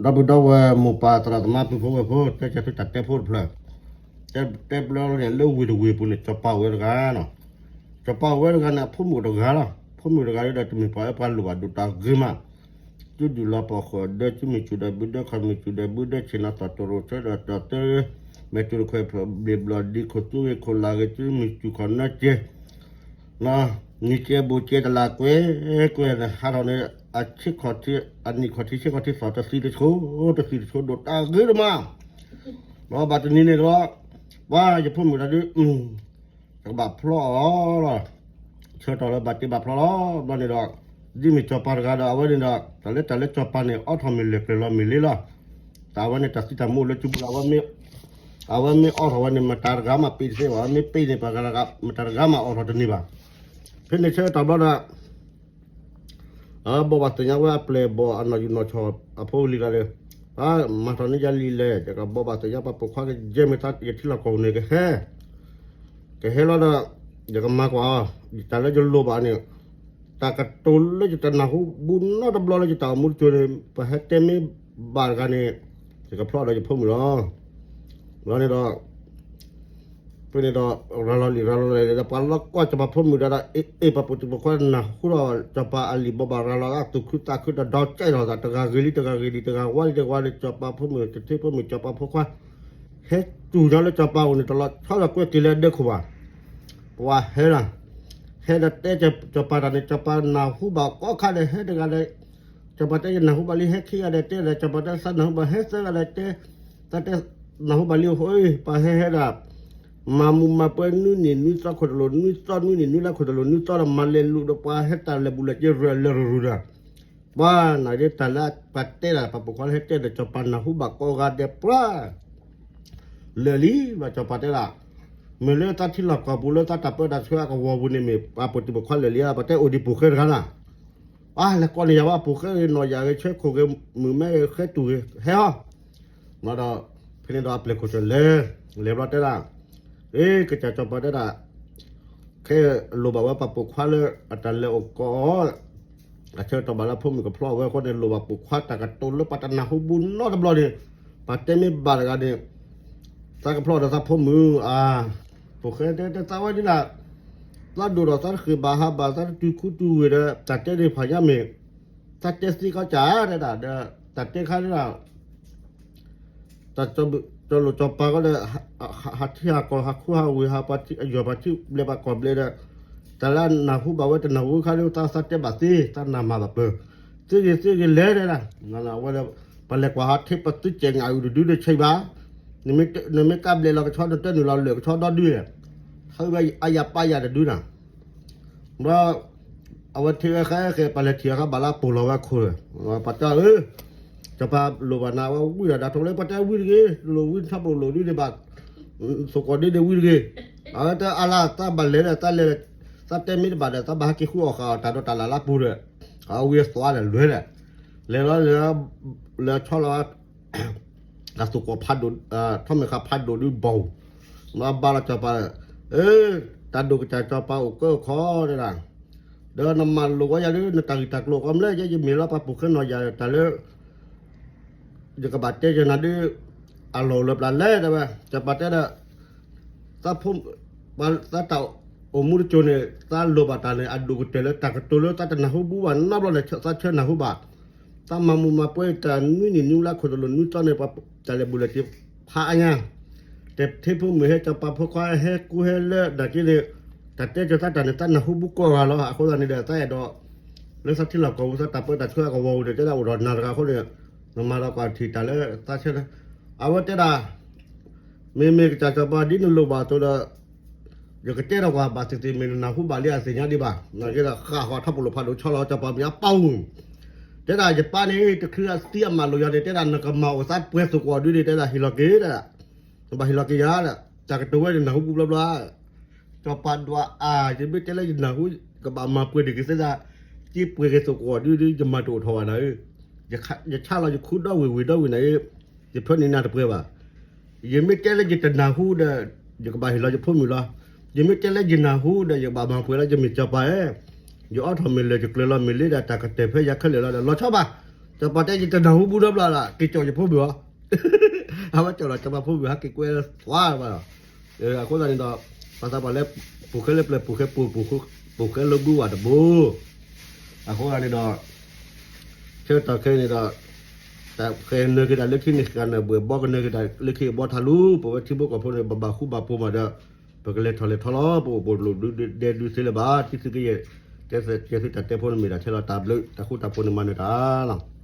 ဒီပုၢ်ဒီဝဲၢ်မိၢ်ပၢ်သရၣ်သမါပုၢ်ဖိဝဲၢ်ဖိ တဲဆၢထၢၣ်တၢ်တဲဖိတဖျၢၣ်, တဲဘျီန့ၣ် လၢဝ့ၢ်တဝ့ၢ်ပူၤန့ၣ် စီၤပၤအိၣ်ဝဲတဂၤနီၤ. စီၤပၤအိၣ်ဝဲတဂၤန့ၣ် အဖိမုၣ်တဂၤလီၤ. ဖိမုၣ်တဂၤဒီးတမ့ၢ်ပှၤအၢပှၤလိၣ်ဘၣ်ဒိၣ်တၢ်ဂ့ၤမး, စုဒုၣ်လီၤပှီၢ်ဃီၣ်ဒၢ စုမုၢ်စူၣ်ဒီးဘုဒၢ ခီၣ်မုၢ်စူၣ်ဒီးဘုဒၢ ဆ့ၣ်နီၤသီၣ်တရိၣ်ဆၢဒီးတီၢ်တၢ် မဲာ်တူၢ်တခွဲးဖျၢၣ်ဘျ့းဘျီၣ်ဒံခိၣ်သူဂ့ၤခိၣ်လၢ်ဂ့ၤ စုမုၢ်စူၣ်ခီၣ်နၢကဲ နံၤကဲဘိကဲတလးကွဲကွဲန့ၣ် ဟးထီၣ်န့ၣ် အဆ့ခီၣ်ထံး အနံၣ်ခီၣ်ထံးဆ့ခီၣ်ထံးသီၣ်တသံတဆိ တသံတဆိဒိၣ်တၢ်ဂ့ၤတမး, ဒီးဘၣ်တနံၤန့ၣ်ဒီး ပှၤယဖိမုၣ်တဂၤဒီး တကဘၣ်ဖျီအီၤလီၤ. ဆၢကတီၢ်လၢဘၣ်တ့ဘၣ်ဖျီလီၤ. ဘျီန့ၣ်ဒီး ဒ်မ့ၢ်စီၤပၤတဂၤဒီး အဝဲန့ၣ်ဒီး တၢ်လၢတၢ်လၢစီၤပၤန့ၣ် အိးထီၣ်မ့ၢ်လဲၤကျၢၤလီၤမ့ၢ်လ့လီၤ. တၢ်ဝဲန့ၣ်တၢ်သံတၢ်မူလၢစုပူၤလီၤ. အဝဲမ့ၢ်အိးထီၣ်ဝဲန့ၣ် မတၤတဂၤမးပ့ၤတသ့ဘၣ်. အဝဲမ့ၢ်ပ့ၤန့ၣ် ပှၤဂၤမတၤတဂၤမးအိးထီၣ်တန့ၢ်ဘၣ်. ဖဲန့ၣ်ဆၢကတီၢ်ဘျီဒီး ဘိးဘၣ်သ့ၣ်ညါဝဲအပျဲၢ်ဘီၣ်အနီၢ်ယူၢ်နီၢ်ဆီၣ်အဖိလံၤဂၤဒီး မၤထီၣ်န့ၢ်ယၤလံာ်လဲၣ် ယကဘိးဘၣ်သ့ၣ်ညါပှၤပိာ်ခွါကယဲၢ်မ့ၢ်သးယထံလီၢ်ကီၢ်ပူၤန့ၣ်ကဟဲ ကဟဲလီၤဒီး ယကမၤကွၢ်အီၤ တၢ်လၢယလိၣ်ဘၣ်န့ၣ် တၢ်ကတိၤလၢယတနၢ်ဟူဘူးနီတဘျီလၢယတၢ်အိၣ်မူတစိၤန့ၣ် ပှၤဟဲတဲမ့ၢ်ဘၣ်တဂၤန့ၣ် ယကဖျီဒီးယဖိမုၣ်လီၤ. ဘျီန့ၣ်ဒီး ဖဲန့ၣ်ဒီး ရၤလီၤလံာ်ရၤလီၤလဲၢ်ဒီး ပှၤလီၤကွၢ်စီၤပၤဖိမုၣ်ဒၣ်ဒီး အ့ၣ် အ့ၣ် ပှၤပိာ်တံၤပိာ်ခွါနၢ်ဟူဒီး စီၤပၤအလံာ်ဘိးဘၣ်ရၤလီၤအသူၣ်ခုသးခုဒီး ဒီးကဲထီၣ်သး တဂၤဂ့ၤလံ တဂၤဂ့ၤလံ တဂၤဝါလံ တဂၤဝါလံ စီၤပၤဖိမုၣ် တထံဖိမုၣ် စီၤပၤဖိခွါ ဟဲစူၢ်ညီလၢစီၤပၤအိၣ်န့ၣ် တလီၤဆီဒီးကွဲက့ၤလၢအဒဲခိၣ်ဘၣ်. ပှၤဟဲလီၤ ဟဲဒီးတဲစီၤပၤတၢ်န့ၣ် စီၤပၤနၢ်ဟူဘၣ်ကိးခါဒီး ဟဲတဂၤဒီး စီၤပၤတဲ ယနၢ်ဟူဘၣ်လံ ဟဲခံဂၤဒီးတဲဒီး စီၤပၤတဲ သးနၢ်ဟူဘၣ် ဟဲသၢဂၤဒီးတဲ သးတဲ နၢ်ဟူဘၣ်လံ အဃိ ပှၤဟဲဟဲဒၣ် မၤမူးမၤပှဲၤနွံနံၣ်နွံသီ ခိၣ်တလိာ်နွံသီ နွံနံၣ်နွံလါ ခိၣ်တလိာ်နွံသီဒီး မၤလဲၤလူၤဒီး ပှၤဟဲတၢ်လဲၤဘူးလဲၤက့ၤ ရၢၢ်လၢရရူၤဒီး ပှၤနာ်ဒ်တၢ်လၢပှၤတဲဒၣ် ပှၤပိာ်ခွါလၢဟဲတဲဒီး စီၤပၤနၢ်ဟူဘၣ်ကိးဂၤဒဲးပှၤ လၢာ်လံ ဘၣ်စီၤပၤတဲဒၣ် မ့ၢ်လၢသးထံလီၢ်ကီၢ်ပူၤလၢသးတၢ်ပၢတၢ်ဆှၢအကဝီၤပူၤန့ၣ်မ့ၢ် ပှၤပိာ်တံၤပိာ်ခွါလၢာ်လံဧါ ပှၤတဲအိၣ်ဒံးပိာ်ဃဲတဂၤနၤ အါ လဲၤကိးန့ၢ်ယၤဝဲ ပိာ်ဃဲဂ့ၤ နီၢ်ယၤဂ့ၤ ဆၢခိၣ်ဂ့ၤ မုၢ်မဲဂ့ၤ ဃဲတူၢ်ဂ့ၤ ဟဲဟီ ဒီး ဖဲန့ၣ်ဒီးအပျဲၢ်ခိၣ်စၢၢ်လဲၤ လဲၤဘျီတဲဒၣ် အ့ ကစၢ်စီၤပၤတဲဒၣ် ခဲအံၤလိၣ်ဘၣ်ဝဲပှၤပိာ်ခွါလၢအတၢ်လဲၤအိၣ်ကိးအီၤ အဆၢကတီၢ်ဘၣ်လၢဖိမုၣ်ကဖျီအဝဲအဃိန့ၣ် လိၣ်ဘၣ်ပိာ်ခွါတၢ်ကတိၤလၢပှၤတနၢ်ဟူဘူးနီတဘျီန့ၣ် ပှၤတဲမ့ၢ်ဘၣ်တဂၤန့ၣ် သးကဖျီဒီးသးဖိမုၣ် အါ ပိာ်ဃဲတဲတဲသးဝဲဒ်လဲၣ် သးဒိၣ်ဒီးသးတဃ့ၢ်ဘၣ်ဟးဘၣ် သးတတုၤခူတုၤဝ့ၢ်ဒီး တၢ်တဲဒ်ဖးညါမ့ၢ် သးတဲသ့ကီးကၢ်တဲဒၣ်ဒီး တၢ်တဲခါဒၣ် တၢ်ကၠီလိာ်ကၠီပၤကီးဒီး ဟးထံဟးကီၢ် ဟးခူဟးဝ့ၢ် ဟးပှၤထံအယီၢ်ပှၤထံဘျဲးပှၤကီၢ်ဘျဲးဒီး တၢ်လၢနၢ်ဟူဘၣ်ဝဲတနၢ်ဟူဝဲခါဒီး သးသးတဲဘၣ်သ့ သးနၢ်မၤဘၣ်ပၢၢ် သ့ဂ့ၤသ့ဂ့ၤလဲၤတဲဒၣ် အဝဲဒီး ပလဲၤကွၢ်ဟးထံပသုစဲးငါအုၣ်တဒုဒီးဆံးဘၣ် နမ့ၢ်ကးဘျဲးလီၤကဆီ နတဲနုာ်လီၤလၢာ်ကဆီဒီဒု ဟးဝဲအါယၤပာ်ယၤတဒုနၤ ဘျီ အဝဲထံၣ်ဝဲဃဲဃဲ ပှၤလဲၤထံၣ်အခါဘၣ်လၢအပိာ်လီၤဝဲခိၣ် ပှၤတဲအၢ စီၤပၤလိၣ်ဘၣ်နၤဝဲဝံၤဒီး ဒၣ်ထီၣ်လၢပှၤတဲဝံၤတဂ့ၤ လိၣ်ဝံၤထီဘိလိၣ်ဒုန့ၣ်ဘၣ် သကိးဒုန့ၣ်ဝံၤတဂ့ၤ အဝဲတဲအါလၢသးဘၣ်လဲၤဒီး သးလဲၤ သးတဲမ့ၢ်တဘၣ်ဒီး သးဘၣ်ဟဲက့ၤဃုအီၣ်ဃာ်အီၤတၢ်ဒီးတၢ်လၢ်လၢပူၤဒီး အဝဲသွးဒီးလွဲၤဒီး လဲၤလီၤလဲၤ လဲၤဆီလီၤ တၢ်သူၣ်ကီၢ်ဖးဒိၣ် ထီၣ်မ့ၢ်ဃာ်ဖးဒိၣ်ဒုဘီၣ် မၤဘၣ်လီၤစီၤပၤ အၢ တၢ်ဒိၣ်ကစၢ်စီၤပၤအိၣ်ကၢအိၣ်ခီတဲဒၣ် ဒီးနမၤလိာ်ဝဲယၤဒု နတၢ်ဂ့ၢ်တၢ်ကျိၤကီးမလဲၣ် ယဲယမ့ၢ်လီၤပှၤပိာ်ဃဲနီၢ်ယၤတၢ်လၢ ယကဘၣ်တဲယနၤဒု အလီၢ်အိၣ်လၢပျၢ်လဲၣ်တဲဝဲ စီၤပၤတဲဒီး သးဖိ သးတၢ်အိၣ်မူတစိၤန့ၣ် သးလိၣ်ဘၣ်တၢ်န့ၣ် အဒိၣ်ကတၢၢ်လၢတၢ်ကတိၤလၢသးတနၢ်ဟူဘူးဘၣ်နီတဘျီန့ၣ် သးဆၢနၢ်ဟူဘၣ် သးမၤမူးမၤပှဲၤတၢ်နွံနံၣ်နွံလါခိၣ်တလိာ်နွံသီန့ၣ် ပှၤတၢ်လဲၤဘူးလဲၤက့ၤဖးအါညါ တထံဖိမုၣ်ဟဲစီၤပၤဖိခွါဟဲကူဟဲလၢဒၣ်က့န့ၣ် တၢ်တဲကၢၤသးတၢ်န့ၣ် သးနၢ်ဟူဘူးကိးဂၤလီၤ အဃိသတးန့ၣ်ဒီး သးအဲၣ်ဒိး လၢသးထံလီၢ်ကီၢ်ပူၤ သးတၢ်ပၢတၢ်ဆှၢအကဝီၤပူၤန့ၣ် တဲဒၣ်အိၣ်ဒီးနၤတဂၤအဃိန့ၣ် နမၤလီၤကွၢ်ထံၣ်တၢ်လၢသးဆၢ အဝဲတဲဒၣ် မ့မ့ၢ်ကစၢ်စီၤပၤဒ်နလိၣ်ဘၣ်အသိးဒီး ယကတဲဒီးကွၢ်ဘၣ်သ့ၣ်သ့ၣ်မ့ၢ်နနၢ်ဟူဘၣ်လံအသ့ၣ်ညါဒံးဘၣ် နကဲဒီးဃၣ်ဃီၤထီၣ်ပလိာ်ဖးဒိၣ်ဆီလီၤစီၤပၤမ့ၢ်အပၢ်ဧၢ တဲဒၣ်ယပၢ်န့ၣ် တချုးအသံအမးလိာ်ယၤန့ၣ် တဲဒၣ်နကမၤအိၣ်သးပှဲၤသကိးဒုန့ၣ် တဲဒၣ်ဟ့ၣ်လီၤက့ၤ တဲဒၣ် နဘၣ်ဟ့ၣ်လီၤက့ၤယၤ တၢ်ကတိၤဝဲန့ၣ်နၢ်ဟူဘူးဘျီဘျီ စီၤပၤဒွးအါ ယမ့ၢ်တဲလၢယနၢ်ဟူ ကဘၣ်မၤပှဲၤဒံးက့ၤသ့ၣ်သး က့ပှဲၤက့ၤသကိးဒုဒု ယမၤတအိၣ်ထီၣ်ဘၣ်နၤဧၢ ယဆါလီၤယခူဒီဝ့ၢ်ဝ့ၢ်ဒီဝ့ၢ်နၤဧၢ ယဖၢနံၤနၤတပှဲၤဘၣ် ယမ့ၢ်တဲလၢယတနၢ်ဟူဒီး ယကဘၣ်ဟ့ၣ်လီၤယဖိမုၣ်လီၤ. ယမ့ၢ်တဲလၢယနၢ်ဟူဒီး ယကဘၣ်မၤပှဲၤလီၤ ယမ့ၢ်စီၤပၤဧၢ, ယအိးထီၣ်မ့ၢ်လၢာ် ယကျၢၤလီၤမ့ၢ်လ့ဒီး တၢ်ကတၢၢ်ဖဲယၤခဲလၢာ်လီၤဒီး လီၤဆီဘၣ်. စီၤပၤတဲ ယတနၢ်ဟူဘူးဒီးဘျီလၢ က့ၤကၠီၣ်ယဖိမုၣ်အီၤ, အဝဲကၠီၣ်လီၤစီၤပၤဖိမုၣ် ဟဲက့ၤကွဲသွါဘၣ်လီၤ. အဃိသတးန့ၣ်ဒီး ပှၤသးပှၢ်လၢ ပူၤဃဲလၢပျၢၤ ပူၤဃဲပူၤ ပူၤဃဲလၢဘုဝၣ်တဘိ, အဃိသတးန့ၣ်ဒီး ဆၢကတီၢ်ခဲအံၤန့ၣ်ဒီး တၢ်ဃဲၤနၢၤက့ၤတၢ်လၢခံန့ၣ် ဃဲၤနၢၤဘှဲၣ်ဘီ ကနၢၤက့ၤတၢ်လၢခံအဘီထါလူၤ ပဝဲထံဖိကီၢ်ဖိန့ၣ် ဘၣ်ဘၣ်ဃူဘၣ်ဖိးမးဒီး ပကလဲၤထီၣ်လဲၤထီလီၤ ပအိၣ်ပိာ်လိာ်ဒုးဒဲဒုးသ့လၢၤဘၣ် တံသုကယဲၢ် ကဲသုတၢ်တဲဖိန့ၣ်မ့ၢ်ဒၣ်ထဲလီၤတၢ်ဘျုး တၢ်ဃူတၢ်ဖိးန့ၣ်မၤနၢၤတၢ်လီၤ.